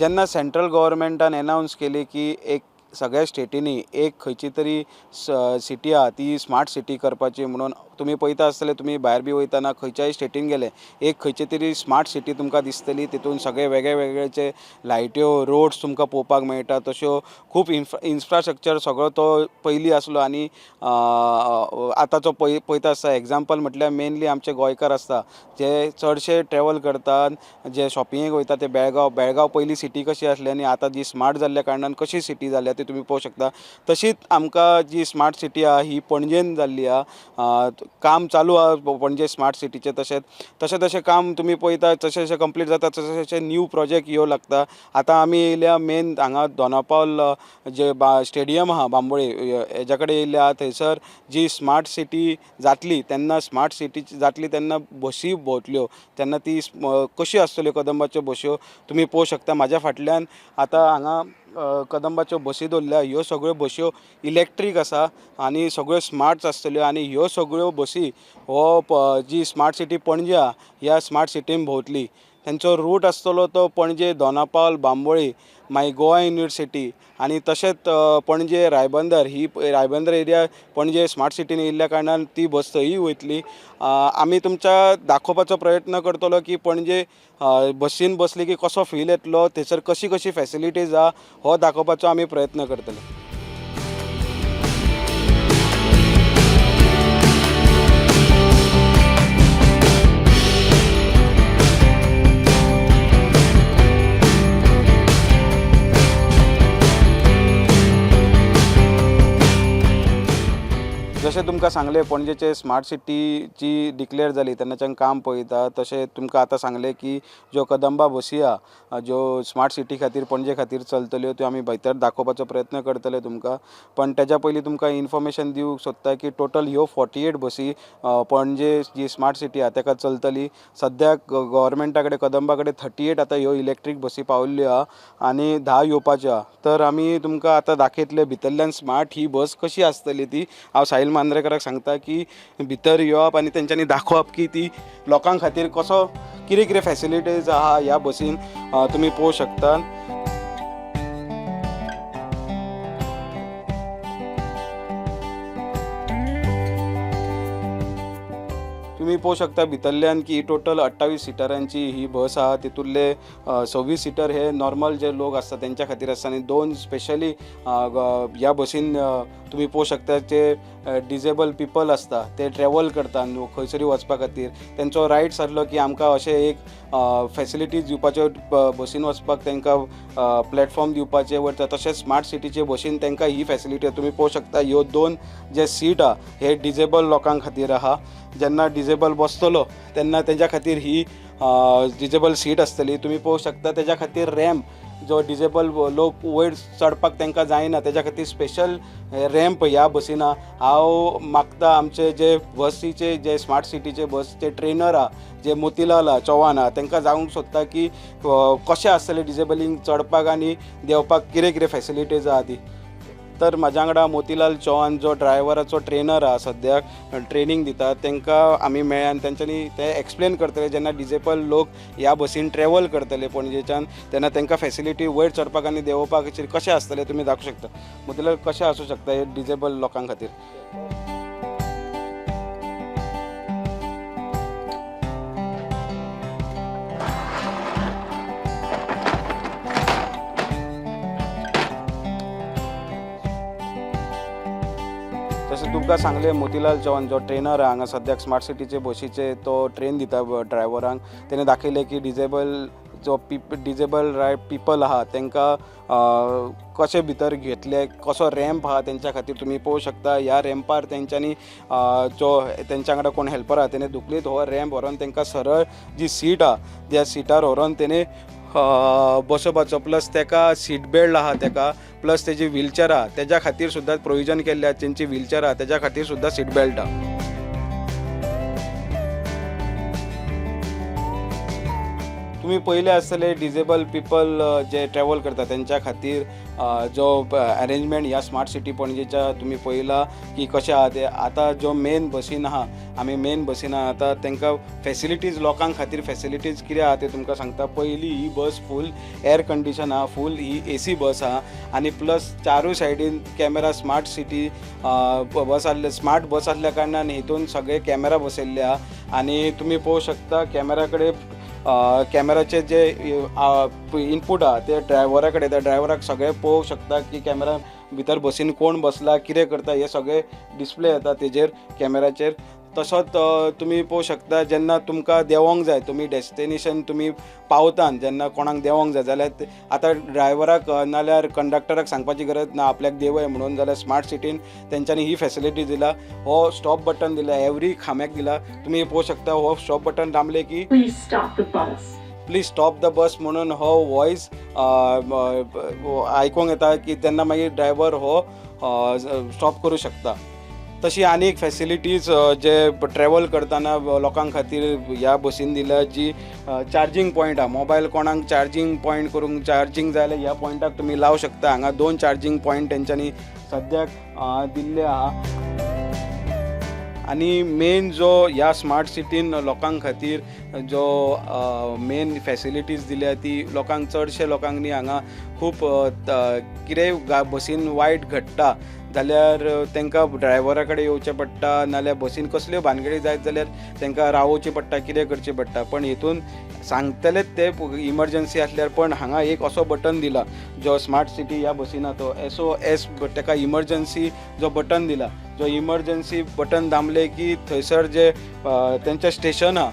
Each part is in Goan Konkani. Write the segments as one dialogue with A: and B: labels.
A: जेन्ना सेंट्रल गव्हर्मेंटान एनावन्स केली की एक सगळ्या स्टेटींनी एक खंयची तरी सिटी आहा ती स्मार्ट सिटी करपाची म्हणून, तुमी पळयता आसतले, तुमी भायर बी वयतना खंयच्याय स्टेटीन गेले एक खंयची तरी स्मार्ट सिटी तुमकां दिसतली. तितून सगळे वेगळे वेगळेचे लायट्यो, रोड्स तुमकां पळोवपाक मेळटा. तश्यो खूब इन्फ्रास्ट्रक्चर सगळो तो पयलीं आसलो आनी आतांचो पळयता आसता. एग्जाम्पल म्हटल्यार मेनली आमचे गोंयकार आसता जे चडशे ट्रॅवल करतात, जे शॉपिंगेक वयता ते बेळगांव. बेळगांव पयलीं सिटी कशी आसली आनी आतां जी स्मार्ट जाल्ल्या कारणान कशी सिटी जाल्या ती तुमी पळोवंक शकता. तशीच आमकां जी स्मार्ट सिटी आहा ही पणजेन जाल्ली आहा. काम चालू आहा पणजे स्मार्ट सिटीचें. तशेंच तशें तशें काम तुमी पळयता, तशें तशें कंप्लीट जाता, तशें तशें न्यू प्रोजेक्ट येवं लागता. आतां आमी येयल्या मेन हांगा दोनापावल जे स्टेडियम आहा बांबोळे हेज्या कडेन येयल्ले आहा. थंयसर जी स्मार्ट सिटी जातली तेन्ना, स्मार्ट सिटी जातली तेन्ना बसी भोंवतल्यो तेन्ना ती कश्यो आसतल्यो कदंबाच्यो बश्यो तुमी पळोवंक शकता. म्हाज्या फाटल्यान आतां हांगा कदंबाच्यो बसी दवरल्या. ह्यो सगळ्यो बश्यो इलेक्ट्रीक आसा आनी सगळ्यो स्मार्ट आसतल्यो आनी ह्यो सगळ्यो बसी हो जी स्मार्ट सिटी पणजे आहा ह्या स्मार्ट सिटीन भोंवतली. तेंचो रूट आसतलो तो पणजे दोनापावल, बांबोळी, मागीर गोवा युनिवर्सिटी आनी तशेंच पणजे रायबंदर. ही रायबंदर एरिया पणजे स्मार्ट सिटीन येयल्ल्या कारणान ती बस थंयूय वयतली. आमी तुमच्या दाखोवपाचो प्रयत्न करतलो की पणजे बसीन बसली की कसो फील येतलो, थंयसर कशी कशी फॅसिलिटीज आहा हो दाखोवपाचो आमी प्रयत्न करतले. जशें तुमकां सांगलें, पणजेचे स्मार्ट सिटी जी डिक्लेअर जाली तेन्नाच्यान काम पळयता. तशें तुमकां आतां सांगलें की ज्यो कदंबा बसी आहा ज्यो स्मार्ट सिटी खातीर पणजे खातीर चलतल्यो त्यो आमी भितर दाखोवपाचो प्रयत्न करतले तुमकां. पण तेज्या पयलीं तुमकां इन्फॉर्मेशन दिवंक सोदता की टोटल ह्यो 48 बसी पणजे जी स्मार्ट सिटी आहा तेका चलतली. सद्याक गव्हर्मेंटा कडेन कदंबा कडेन 38 आतां ह्यो इलेक्ट्रीक बसी पावल्ल्यो आहा आनी 10 येवपाच्यो आहा. तर आमी तुमकां आतां दाखयतले भितरल्यान स्मार्ट ही बस कशी आसतली ती. हांव साहील मांद्रेकराक सांगता की भितर येवप आनी तेंच्यांनी दाखोवप की ती लोकां खातीर कसो कितें कितें फॅसिलिटीज आहा ह्या बसीन तुमी पळोवंक शकता. तुमी पळोवंक शकता भितरल्यान की टोटल 28 सिटरांची ही बस आहा. तितूंतले 26 सिटर हे नॉर्मल जे लोक आसता तेंच्या खातीर आसता आनी 2 स्पेशली ह्या बसीन तुमी पळोवंक शकता जे डिजेबल पिपल आसता ते ट्रॅवल करता खंयसरूय वचपा खातीर. तेंचो रायट्स आसलो की आमकां अशें एक फॅसिलिटीज दिवपाच्यो, बसीन वचपाक तेंकां प्लॅटफॉर्म दिवपाचें वयता. तशेंच स्मार्ट सिटीचे बसीन तेंकां ही फॅसिलिटी तुमी पळोवंक शकता. ह्यो 2 जे सीट आहा हे डिजेबल लोकां खातीर आहा. जेन्ना डिजेबल बसतलो तेन्ना तेज्या खातीर ही डिजेबल सीट आसतली. तुमी पळोवंक शकता तेज्या खातीर रॅम्प, जो डिजेबल लोक वयर चडपाक तांकां जायना तेज्या खातीर स्पेशल रॅम्प ह्या बसीन आहा. हांव मागता आमचे जे बसीचे जे स्मार्ट सिटीचे बसचे ट्रेनर आहा जे मोतीलाल आहा, चौहान आहा, तांकां जावंक सोदता की कशें आसतलें डिजेबलींग चडपाक आनी देंवपाक कितें कितें फॅसिलिटीज आहा ती. तर म्हाज्या वांगडा मोतीलाल चौहान जो ड्रायव्हराचो ट्रेनर आहा, सद्याक ट्रेनींग दिता, तांकां आमी मेळ्ळे आनी तेंच्यांनी ते एक्सप्लेन करतले जेन्ना डिजेबल लोक ह्या बसीन ट्रॅवल करतले पणजेच्यान तेन्ना तांकां फॅसिलिटी वयर चडपाक आनी देंवपाक कशें आसतलें तुमी दाखोवंक शकता. मोतीलाल, कशें आसूं शकता हे डिजेबल लोकां खातीर? जशें तुमकां सांगलें, मोतीलाल चौहान जो ट्रेनर आहा हांगा सद्याक स्मार्ट सिटीचे बशीचे तो ट्रेन दिता ड्रायव्हरांक, तेणें दाखयलें की डिजेबल जो डिजेबल रायट पिपल आहा तांकां कशें भितर घेतले, कसो रॅम्प आहा तेंच्या खातीर तुमी पळोवंक शकता. ह्या रॅम्पार तेंच्यांनी जो तेंच्या वांगडा कोण हेल्पर आहा तेणें धुकलीत हो रॅम्प व्हरोन तांकां सरळ जी सीट आहा त्या सिटार व्हरोन तेणें बसोवपाचो. प्लस तेका सीट बेल्ट आहा तेका, प्लस तेजी व्हीलचॅर आहा तेज्या खातीर सुद्दां प्रोविजन केल्लें आहा. तेंची व्हीलचॅर आहा तेज्या खातीर सुद्दां सीट बेल्ट आहा. तुमी पयले आसतले डिजेबल पिपल जे ट्रॅवल करता तेंच्या खातीर जो अरेंजमेंट ह्या स्मार्ट सिटी पणजेच्या तुमी पळयला की कशें आहा ते. आतां जो मेन बसीन आहा, आमी मेन बसीन आहा, आतां तांकां फेसिलिटीज, लोकां खातीर फेसिलिटीज कितें आहा ते तुमकां सांगता. पयली ही बस फूल एअर कंडिशन आहा, फूल ही एसी बस आहा आनी प्लस चारूय सायडीन कॅमेरा. स्मार्ट सिटी बस आसले, स्मार्ट बस आसल्या कारणान हितून सगळे कॅमेरा बसयल्ले आहा आनी तुमी पळोवंक शकता कॅमेरा कडेन, कॅमेराचे जे इनपूट आहा ते ड्रायव्हरा कडेन, त्या ड्रायव्हराक सगळें पळोवंक शकता की कॅमेरा भितर बसीन कोण बसला, कितें करता, हे सगळें डिस्प्ले येता तेजेर कॅमेराचेर. तसोच तुमी पळोवंक शकता, जेन्ना तुमकां देंवोंक जाय, तुमी डेस्टिनेशन तुमी पावतान जेन्ना कोणाक देंवोंक जाय जाल्यार आतां ड्रायव्हराक नाल्यार कंडक्टराक सांगपाची गरज ना आपल्याक देंवय म्हणून, जाल्यार स्मार्ट सिटीन तेंच्यांनी ही फेसिलिटी दिला. हो स्टॉप बटन दिला, एवरी खांब्याक दिला. तुमी पळोवंक शकता, हो स्टॉप बटन दामले की
B: Please stop the bus.
A: "Please stop the bus" म्हणून हो वॉयस आयकूंक येता की तेन्ना मागीर ड्रायव्हर हो स्टॉप करूं शकता. तशी आनी एक फेसिलिटीज जे ट्रॅवल करतना लोकां खातीर ह्या बसीन दिल्या, जी चार्जींग पॉयंट आहा. मोबायल कोणाक चार्जींग पॉयंट करूंक चार्जींग जाय जाल्यार ह्या पॉयंटाक तुमी लावंक शकता. हांगा दोन चार्जींग पॉयंट तेंच्यांनी सद्याक दिल्ले आहा. आनी मेन जो ह्या स्मार्ट सिटीन लोकां खातीर जो मेन फेसिलिटीज दिल्या ती लोकांक, चडशे लोकांक न्ही हांगा खूब कितेंय बसीन वायट घडटा जाल्यार तांकां ड्रायव्हरा कडेन येवचें पडटा, नाल्यार बसीन कसल्यो भानगडी जायत जाल्यार तांकां रावोवचें पडटा, कितें करचें पडटा. पण हितून सांगतलेच ते इमर्जन्सी आसल्यार, पण हांगा एक असो बटन दिला जो स्मार्ट सिटी ह्या बसीन तो एसओएस ताका इमर्जन्सी जो बटन दिला, जो इमर्जन्सी बटन दामले की थंयसर जे तेंचें स्टेशन आहा,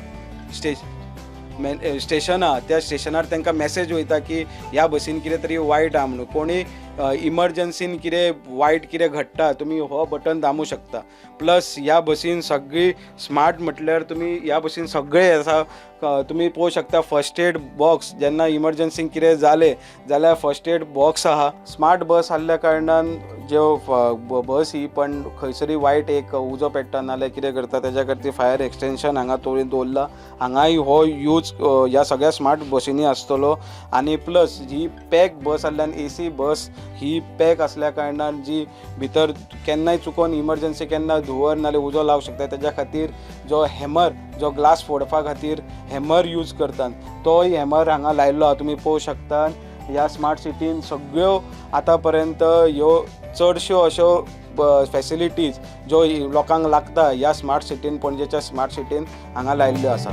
A: स्टेशन आहा, त्या स्टेशनार तांकां मॅसेज वयता की ह्या बसीन कितें तरी वायट आहा म्हणून. कोणी इमर्जन्सीन कितें वायट कितें घडटा, तुमी हो बटन दामूं शकता. प्लस ह्या बसीन सगळी स्मार्ट म्हटल्यार तुमी ह्या बसीन सगळें आसा. तुमी पळोवंक शकता फर्स्ट एड बॉक्स, जेन्ना इमर्जन्सीन कितें जालें जाल्यार फर्स्ट एड बॉक्स आहा. स्मार्ट बस आसल्या कारणान ज्यो बस ही पण खंयसरूय वायट एक उजो पेट्टा नाल्यार कितें करता, तेज्या खातीर फायर एक्सटेंशन हांगा थोडी दवरला. हांगाय हो यूज ह्या सगळ्या स्मार्ट बसींनी आसतलो. आनी प्लस ही पॅक बस आसल्यान, एसी बस ही पॅक आसल्या कारणान जी भितर केन्नाय चुकोन इमर्जन्सी केन्ना धुंवर नाल्यार उजो लावंक शकता, तेज्या खातीर जो हॅमर, जो ग्लास फोडपा खातीर हॅमर यूज करतात, तोय हॅमर हांगा लायल्लो आहा, तुमी पळोवंक शकता. ह्या स्मार्ट सिटीन सगळ्यो आतां पर्यंत ह्यो चडश्यो अश्यो फेसिलिटीज ज्यो लोकांक लागता ह्या स्मार्ट सिटीन, पणजेच्या स्मार्ट सिटीन हांगा लायिल्ल्यो आसा.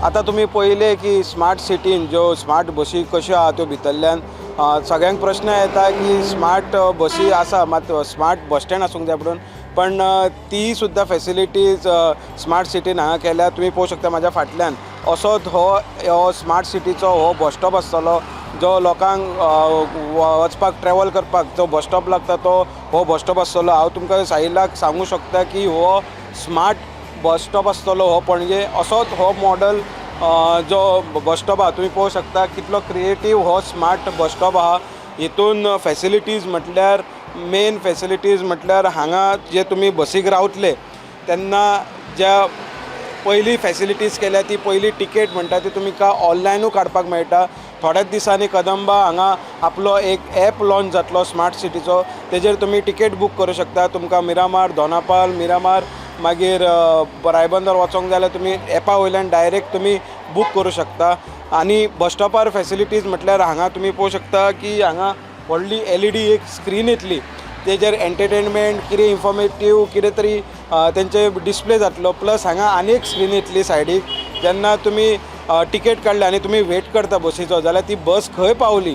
A: आतां तुमी पळयलें की स्मार्ट सिटीन ज्यो स्मार्ट बसी कश्यो आहा त्यो भितरल्यान. सगळ्यांक प्रश्न येता की स्मार्ट बसी आसा, मात स्मार्ट बस स्टँड आसूंक जाय म्हणून, पण ती सुद्दां फेसिलिटीज स्मार्ट सिटीन हांगा केल्या. तुमी पळोवंक शकता म्हाज्या फाटल्यान असोच हो हो स्मार्ट सिटीचो हो बस स्टॉप आसतलो, जो लोकांक वचपाक, ट्रॅवल करपाक जो बस स्टॉप लागता तो हो बस स्टॉप आसतलो. हांव तुमकां साहिलाक सांगूं शकता की हो स्मार्ट बस स्टॉप आसतलो हो पणजे. असोच हो मॉडल जो बस स्टॉप आहा, तुमी पळोवंक शकता कितलो क्रिएटीव हो स्मार्ट बस स्टॉप आहा. हितून फेसिलिटीज म्हटल्यार, मेन फेसिलिटीज म्हटल्यार हांगा जे तुमी बसीक रावतले तेन्ना ज्या पयली फेसिलिटीज केल्या, ती पयली टिकेट म्हणटा ती तुमकां ऑनलायनूय काडपाक मेळटा. थोड्याच दिसांनी कदंबा हांगा आपलो एक एप लॉन्च जातलो स्मार्ट सिटीचो, तेजेर तुमी टिकेट बूक करूं शकता. तुमकां मिरामार, दोनापावल, मिरामार, मागीर रायबंदर वचोंक जाय जाल्यार तुमी एपा वयल्यान डायरेक्ट तुमी बूक करूं शकता. आनी बस स्टॉपार फेसिलिटीज म्हटल्यार हांगा तुमी पळोवंक शकता की हांगा व्हडली एलईडी एक स्क्रीन येतली, तेजेर एंटरटेनमेंट कितें इन्फॉर्मेटीव कितें तरी तेंचे डिस्प्ले जातलो. प्लस हांगा आनी एक स्क्रीन येतली सायडीक, जेन्ना तुमी टिकेट काडले आनी तुमी वेट करता बसीचो जाल्यार ती बस खंय पावली,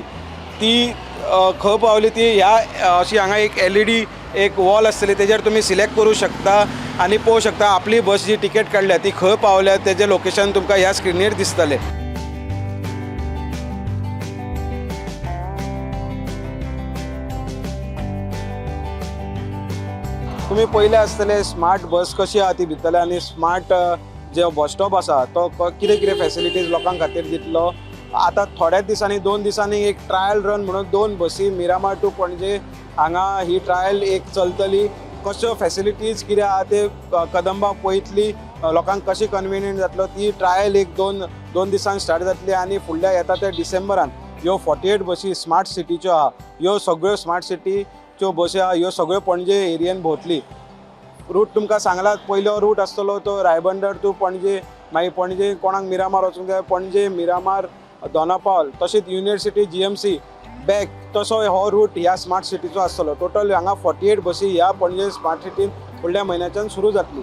A: ती खंय पावली ती ह्या अशी हांगा एक एलईडी एक वॉल आसतली, तेजेर तुमी सिलेक्ट करूं शकता आनी पळोवंक शकता आपली बस जी टिकेट काडल्या ती खंय पावल्या, तेजें लोकेशन तुमकां ह्या स्क्रिनीर दिसतलें. तुमी पयले आसतले स्मार्ट बस कशी आहा ती भितरले आनी स्मार्ट जे बस स्टॉप आसा तो कितें कितें फेसिलिटीज लोकां खातीर दितलो. आतां थोड्याच दिसांनी, 2 दिसांनी एक ट्रायल रन म्हणून दोन बसी मिरामार टू पणजे हांगा ही ट्रायल एक चलतली. कश्यो फेसिलिटीज कितें आहा ते कदंबा पळयतली, लोकांक कशी कन्विनियंट जातलो, ती ट्रायल एक दोन 2 दिसांक स्टार्ट जातली आनी फुडल्या येता त्या डिसेंबरान ह्यो 48 बसी स्मार्ट सिटीच्यो आहा. ह्यो सगळ्यो स्मार्ट सिटीच्यो बसी आहा, ह्यो सगळ्यो पणजे एरियेन भोंवतली. रूट तुमकां सांगलात. पयलो रूट आसतलो तो रायबंदर टू पणजे, मागीर पणजे कोणाक मिरामार वचूंक जाय, पणजे, मिरामार, दोनापावल, तशेंच युनिवर्सिटी, जीएमसी, बॅक, तसो हो रूट ह्या स्मार्ट सिटीचो आसतलो. टोटल हांगा 48 बसी ह्या पणजे स्मार्ट सिटीन फुडल्या म्हयन्याच्यान सुरू जातली.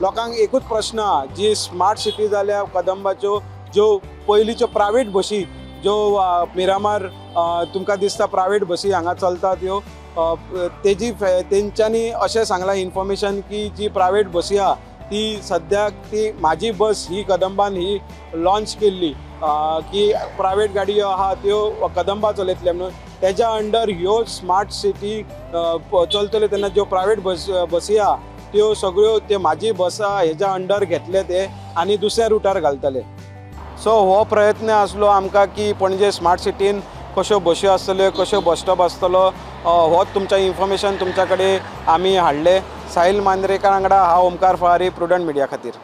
A: लोकांक एकूच प्रश्न आहा, जी स्मार्ट सिटी जाल्या, कदंबाच्यो ज्यो पयलींच्यो प्रायवेट बशी ज्यो मिरामार तुमकां दिसता, प्रायवेट बसी हांगा चलता त्यो, तेजी तेंच्यांनी अशें सांगलां इन्फॉर्मेशन की जी प्रायवेट बसी आहा ती सद्याक ती म्हाजी बस ही कदंबान ही लॉन्च केल्ली की प्रायवेट गाडयो आहा त्यो कदंबा चलयतले म्हणून. तेज्या अंडर ह्यो स्मार्ट सिटी चलतल्यो तेन्ना ज्यो प्रायवेट बसी आहा त्यो सगळ्यो त्यो म्हाजी बस आहा हेज्या अंडर घेतले ते आनी दुसऱ्या रुटार घालतले. सो हो प्रयत्न आसलो आमकां की पणजे स्मार्ट सिटीन कश्यो बश्यो आसतल्यो, कश्यो बस स्टॉप आसतलो, होच तुमच्या इन्फॉर्मेशन तुमच्या कडेन आमी हाडलें. साहील मांद्रेकार वांगडा हांव ओमकार फळारी, प्रुडंट मिडिया खातीर.